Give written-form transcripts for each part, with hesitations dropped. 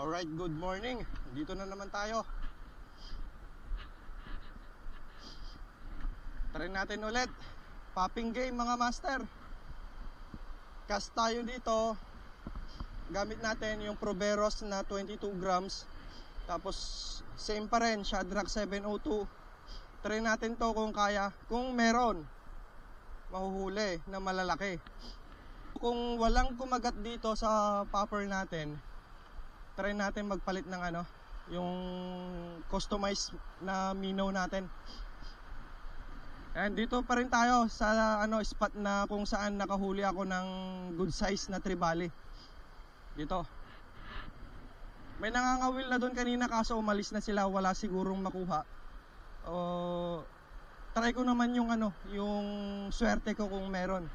Alright, good morning. Dito na naman tayo. Try natin ulit. Popping game mga master. Cast tayo dito. Gamit natin yung Proveros na 22 grams. Tapos same pa rin, Shadrack 702. Try natin to kung kaya. Kung meron mahuhuli na malalaki. Kung walang kumagat dito sa popper natin, try natin magpalit ng yung customized na minnow natin. And dito pa rin tayo sa spot na kung saan nakahuli ako ng good size na trevally. Dito. May nangangawil na doon kanina kaso umalis na sila, wala sigurong makuha. Try ko naman yung yung swerte ko kung meron.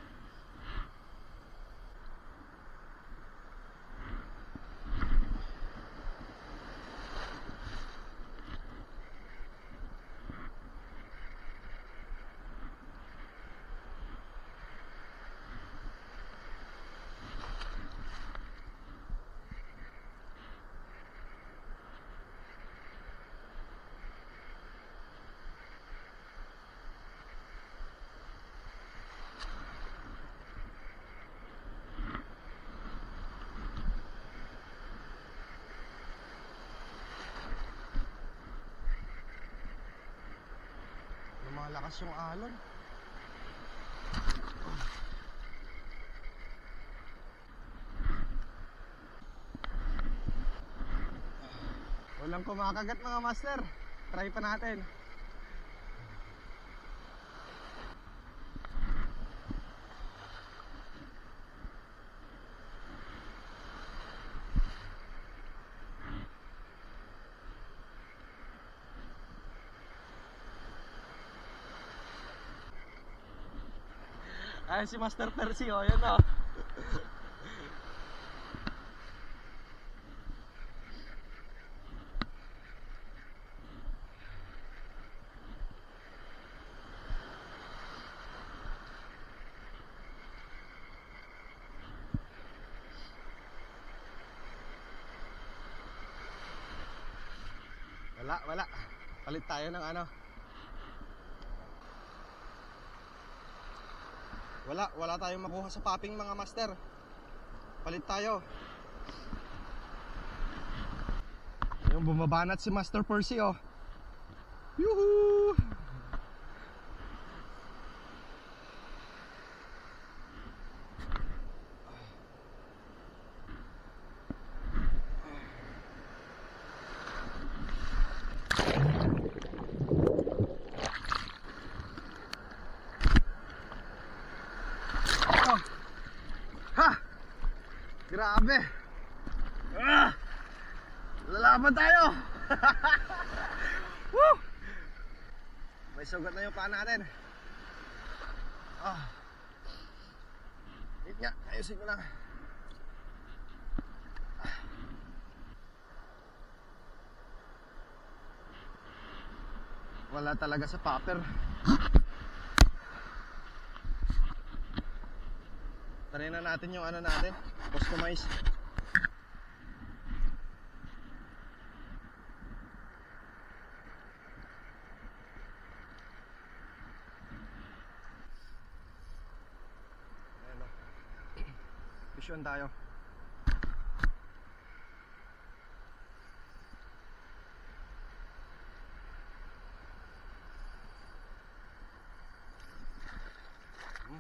Malakas yung alon. Walang kumakagat mga master. Try pa natin. Ay, si Master Percy, yan o. Wala. Palit tayo ng Wala tayong makuha sa popping mga master. Palit tayo. Yung bumabanat si Master Percy oh. Yuhu! Grabe. Lalaban tayo. Woo! May sugat na yung paa natin. Wait nga, ayusin ko lang. Wala talaga sa popper. Try na natin yung natin, customize. Ayan o. Vision tayo.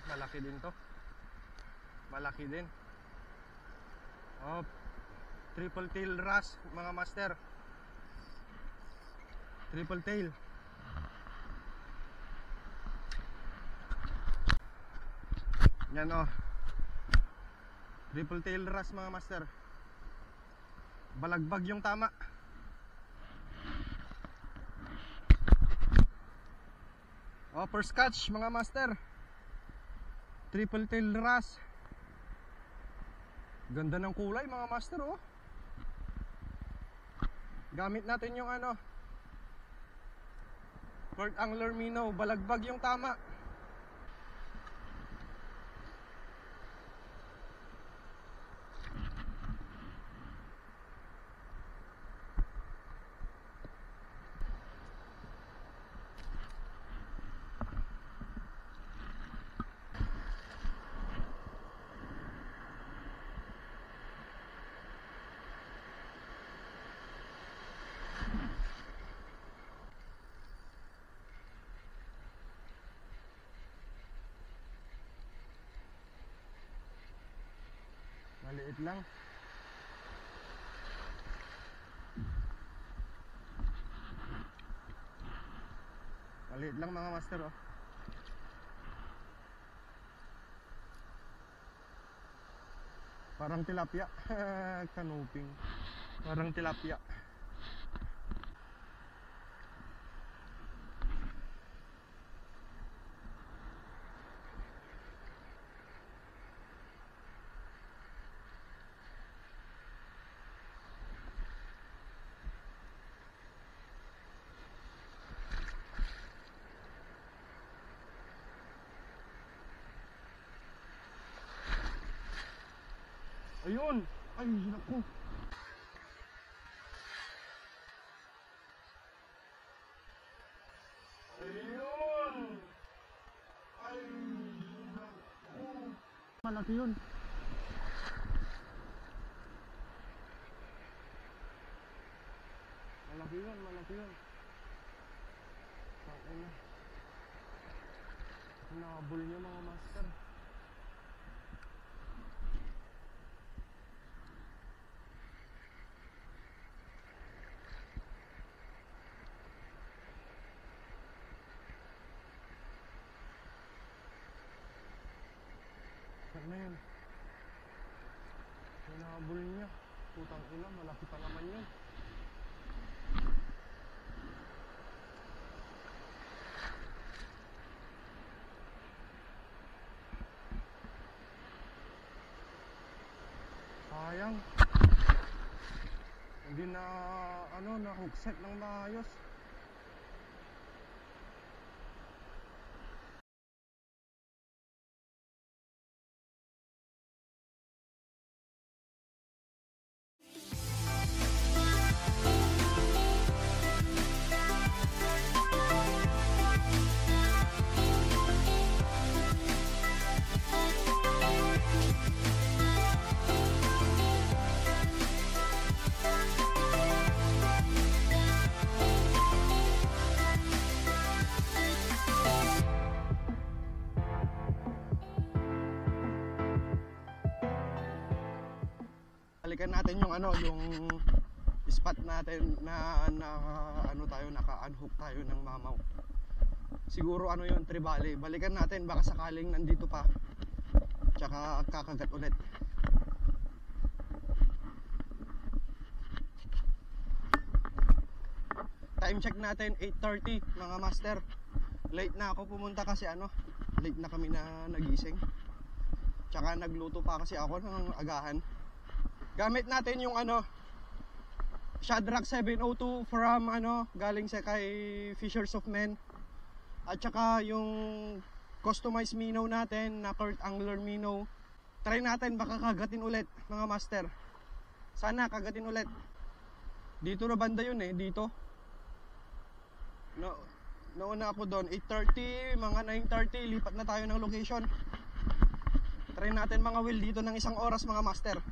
Malaki din to. Malaki din. Triple tail wrasse mga master. Triple tail. Yan triple tail wrasse mga master. Balagbag yung tama. First catch mga master. Triple tail wrasse. Ganda ng kulay mga master oh. Gamit natin yung Ford Angler minnow, balagbag yung tama. Maliit lang. Maliit lang mga master, oh. Parang tilapia. Kanuping. Parang tilapia. Ayun! Ay, naku! Ayun! Ay, naku! Malaki yun! Malaki yun, malaki yun! Saan na? Nakabul niya mga master. Saan na yun? Nakabul niya. Putang ina, malaki pa naman yun. Sayang. Hindi na na hook set ng maayos. Balikan natin yung yung spot natin na naka-unhook tayo ng mamaw. Siguro yun, tribali. Balikan natin, baka sakaling nandito pa. Tsaka kakagat ulit. Time check natin 8:30 mga master. Late na ako pumunta kasi late na kami na nagising. Tsaka nagluto pa kasi ako ng agahan. Gamit natin yung Shadrack 702 from galing sa kay Fishers of Men. At saka yung customized minnow natin na Kurt Angler minnow. Try natin, baka kagatin ulit mga master. Sana kagatin ulit. Dito na banda yun dito. Nauna ako doon 8:30, mga 9:30 lipat na tayo ng location. Try natin mga will dito ng 1 oras mga master.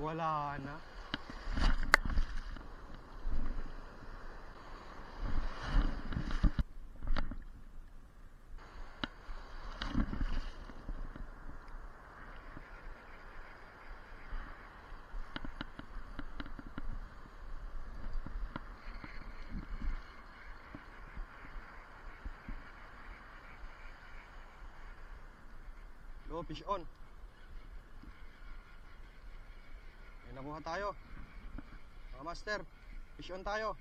Wala na. Go, fish on. May nakuha tayo mga master. Fish on tayo.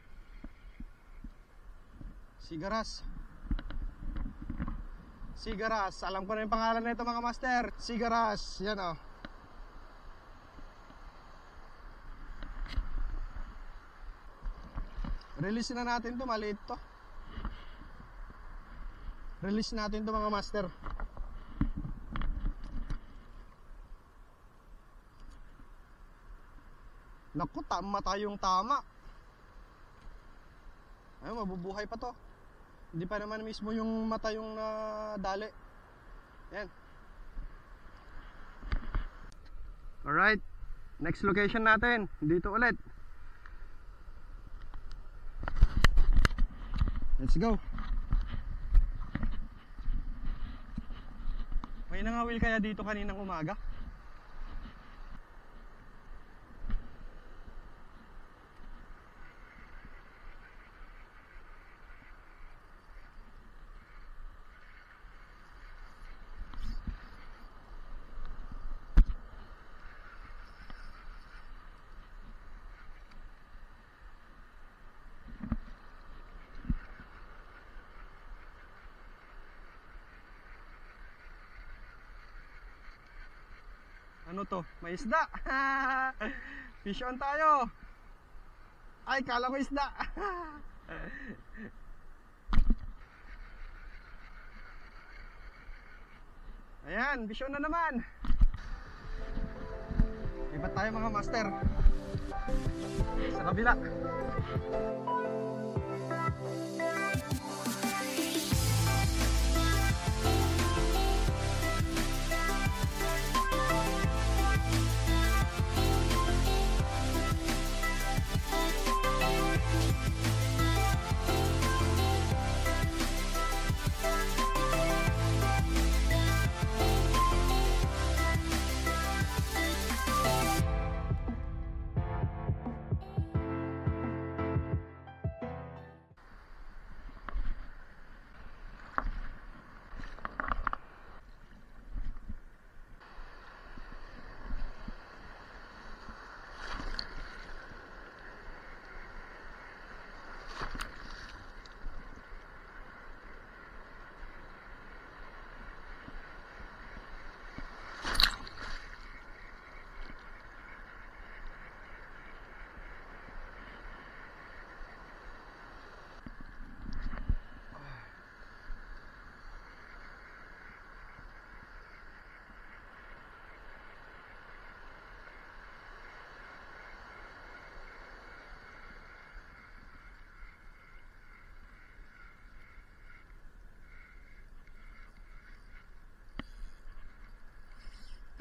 Sigaras. Sigaras. Alam ko na yung pangalan na ito mga master. Sigaras. Yan Release na natin to, maliit to. Release natin to mga master. Naku, tama tayong tama. Ayun, mabubuhay pa to. Hindi pa naman mismo yung mata yung dali. Yan. Alright, next location natin. Dito ulit. Let's go. May nangawil kaya dito kaninang umaga? Ano to? May isda! Fish on tayo! Ay, kala ko isda! Ayan, fish on na naman! Iba tayo mga master! Sa kabila!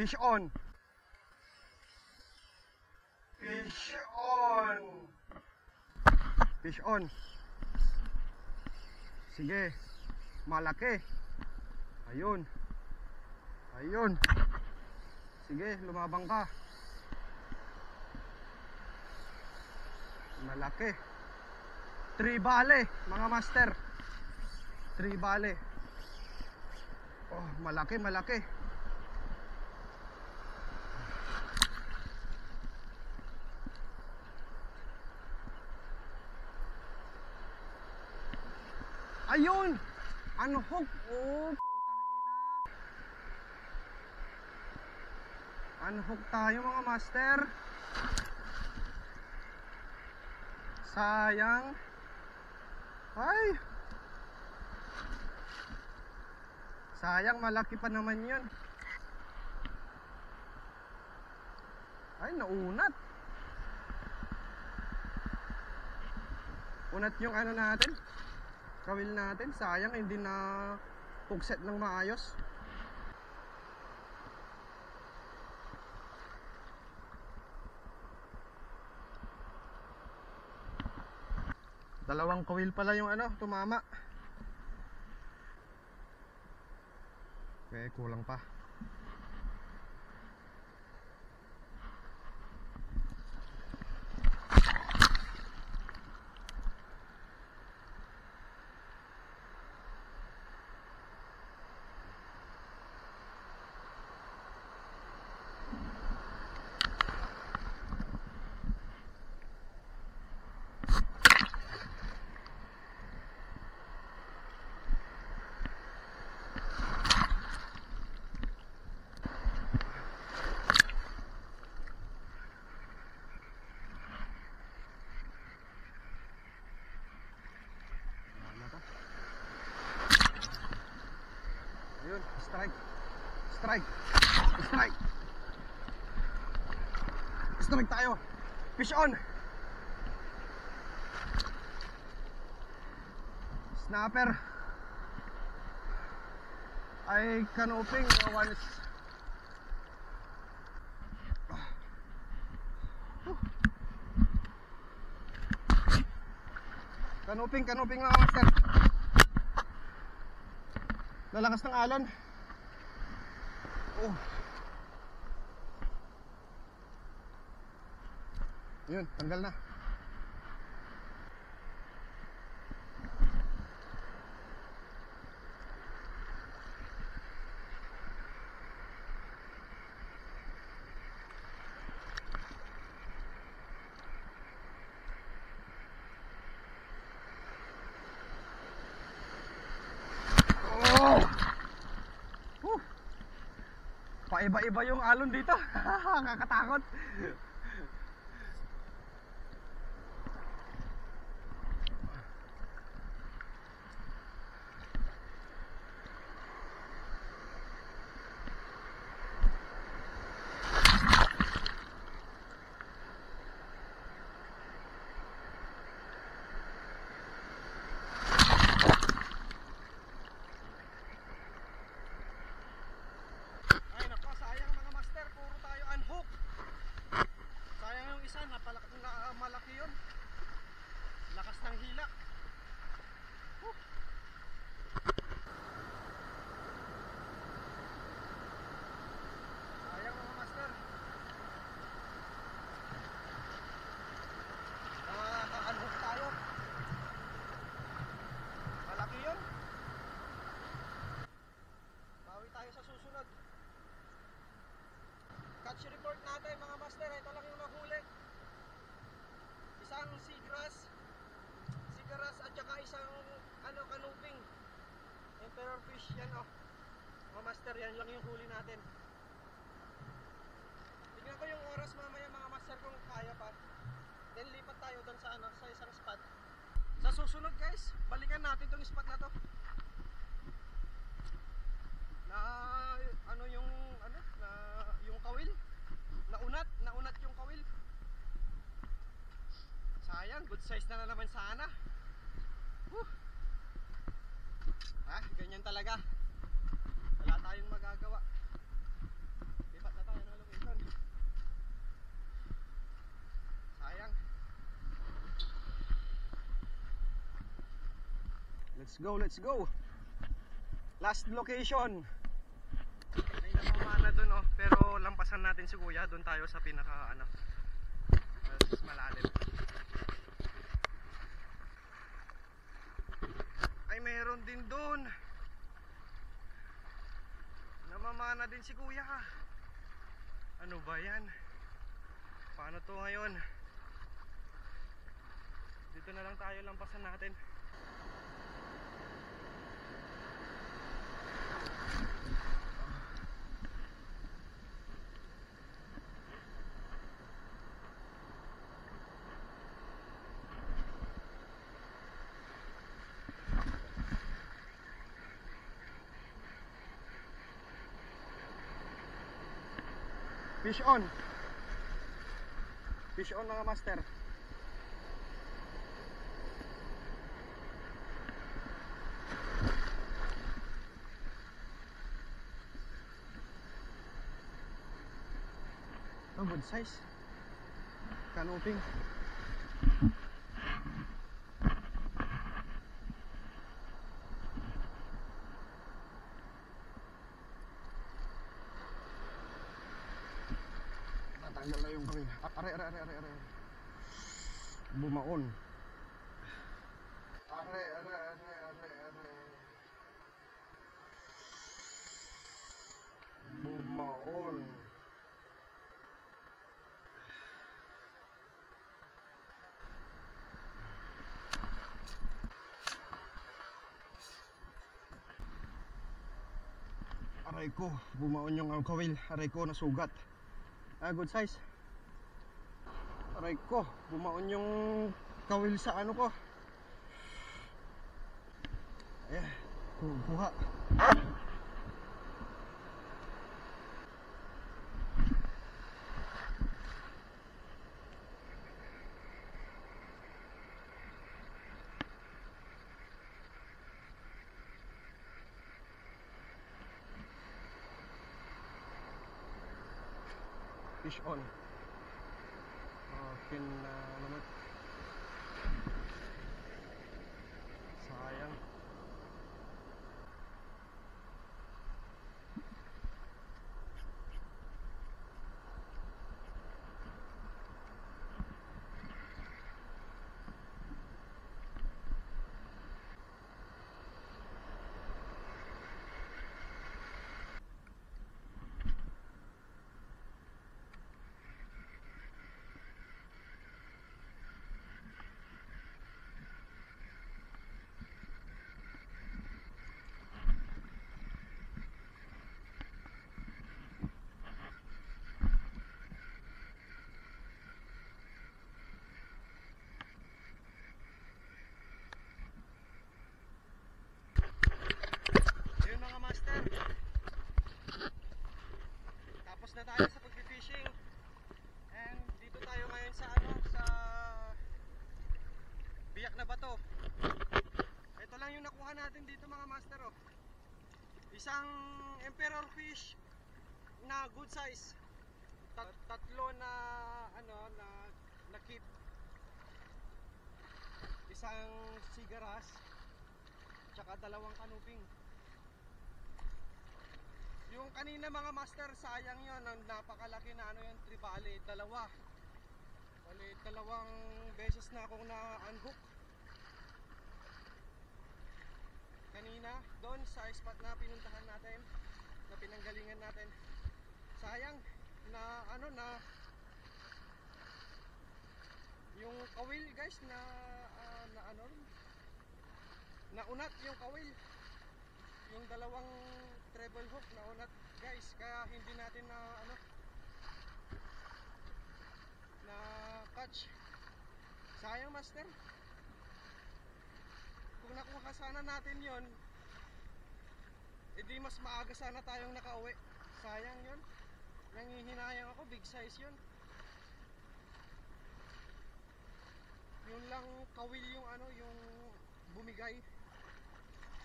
Fish on. Fish on. Fish on. Sige. Malaki. Ayun. Ayun. Sige, lumabang ka. Malaki. 3 bale, mga master. 3 bale. Oh, malaki, malaki. Ayun! Unhook! Oh, putang ina. Unhook tayo mga master. Sayang. Ay! Sayang, malaki pa naman yun. Ay, naunat. Unat yung ano natin, kawil natin. Sayang, hindi na pugset ng maayos. Dalawang kawil pala yung ano, tumama. Okay, kulang pa. Ayun, strike. Strike. Strike. Strike tayo. Fish on. Snapper. Ay canoping. One is... Canoping mga master. Lalakas ng alon. Oh. Yun, tanggal na. Paiba-iba yung alon dito. Kakatakot. Malaki yun. Lakas ng hila. Sayang mga master. Nakaka-unhook tayo. Malaki yun. Bawi tayo sa susunod. Catch report natin mga master. Ito lang yung nahuli. Isang seagrass at saka isang canoping emperor fish yan mga master, yan lang yung huli natin. Tignan ko yung oras mamaya mga master kung kaya pa, then lipat tayo doon sa sa isang spot. Sa susunod guys, balikan natin tong spot na to na yung kawil naunat yung kawil. Sayang, good size na naman sana. Ganyan talaga. Wala tayong magagawa. Lipat na tayo ng location. Sayang. Let's go. Last location. May namamana dun pero lampasan natin si kuya. Dun tayo sa pinaka mas malalim. Ay mayroon din doon. Namamana din si kuya. Ano ba yan? Paano to ngayon? Dito na lang tayo lampasan natin. Fish on. Fish on mga master. Good size. Canoping. Tanggal na yung kawil. Are. Bumaon. Are. Bumaon. Aray ko, bumaon yung kawil. Aray ko, nasugat. Good size. Aray ko, bumaon yung kawil sa ko. Ayan, kuha. Fish on. Pin na naman. Sayang. Tapos na tayo sa pag-fishing. And dito tayo ngayon sa sa biyak na bato. Ito lang yung nakuha natin dito mga master oh. Isang emperor fish na good size. Tatlo na na kit. Isang sigaras tsaka dalawang kanuping. Yung kanina mga master, sayang yun, ang napakalaki na yun, tribali, dalawa. Bali, dalawang beses na akong na-unhook. Kanina, doon sa spot na pinuntahan natin, na pinanggalingan natin. Sayang, na yung kawil guys, naunat yung kawil. Yung dalawang treble hook na unat guys, kaya hindi natin na catch. Sayang master, kung nakuha sana natin yon, edi mas maaga sana tayong nakauwi. Sayang yon, nangihinayang ako, big size yon. Yun lang kawil yung yung bumigay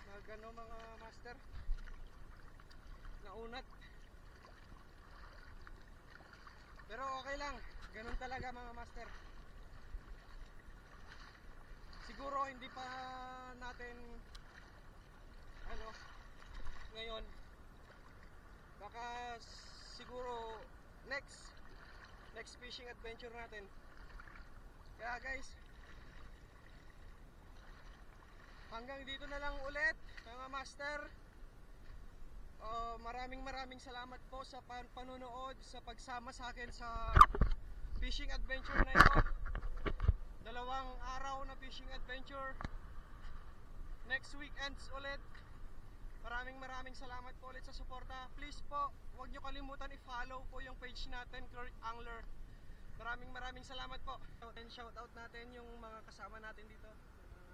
na gano mga master, naunat. Pero okay lang, ganun talaga mga master. Siguro hindi pa natin ngayon, baka siguro next fishing adventure natin. Kaya guys, hanggang dito na lang ulit mga master. Maraming salamat po sa panonood, sa pagsama sa akin sa fishing adventure na ito. 2 araw na fishing adventure. Next weekends ulit. Maraming salamat po ulit sa suporta. Please po, huwag nyo kalimutan i-follow po yung page natin, Clerk Angler. Maraming salamat po. And shout out natin yung mga kasama natin dito,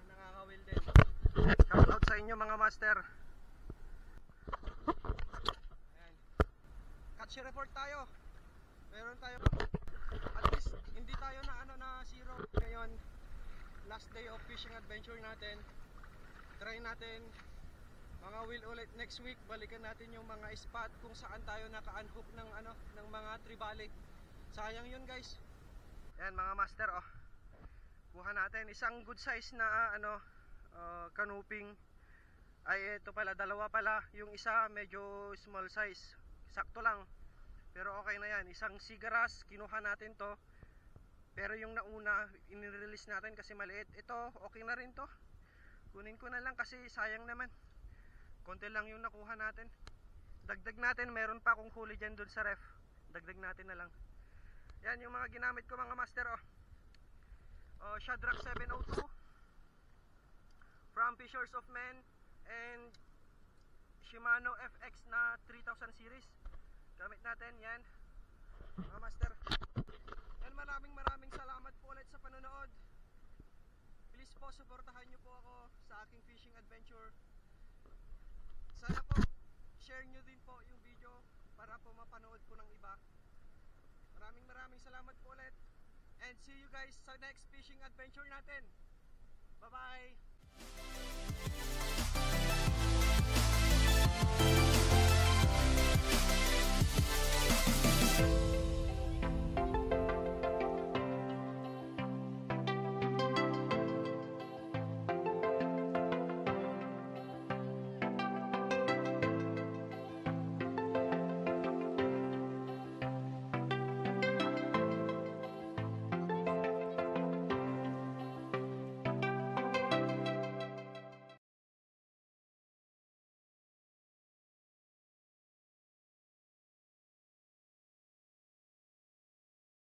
nakakawil din. Shout out sa inyo mga master. Ayan. Catch report tayo. Meron tayo, at least hindi tayo na zero. Ngayon, last day of fishing adventure natin. Try natin mga wheel ulit next week. Balikan natin yung mga spot kung saan tayo naka-unhook ng mga tribali. Sayang yun guys. Ayan mga master oh. Kuha natin isang good size na kanuping. Ay ito pala, dalawa pala. Yung isa medyo small size, sakto lang, pero okay na yan. Isang sigaras, kinuha natin to. Pero yung nauna, inirelease natin kasi maliit. Ito, okay na rin to. Kunin ko na lang kasi sayang naman. Konti lang yung nakuha natin. Dagdag natin, meron pa akong huli dyan dun sa ref. Dagdag natin na lang. Yan yung mga ginamit ko mga master oh. Shadrack 702 from Fishers of Men, and Shimano FX na 3000 series. Gamit natin yan mga master. And maraming salamat po ulit sa panonood. Please po, suportahan nyo po ako sa aking fishing adventure. Sana po share nyo din po yung video para po mapanood po ng iba. Maraming salamat po ulit. And see you guys sa next fishing adventure natin. Bye bye.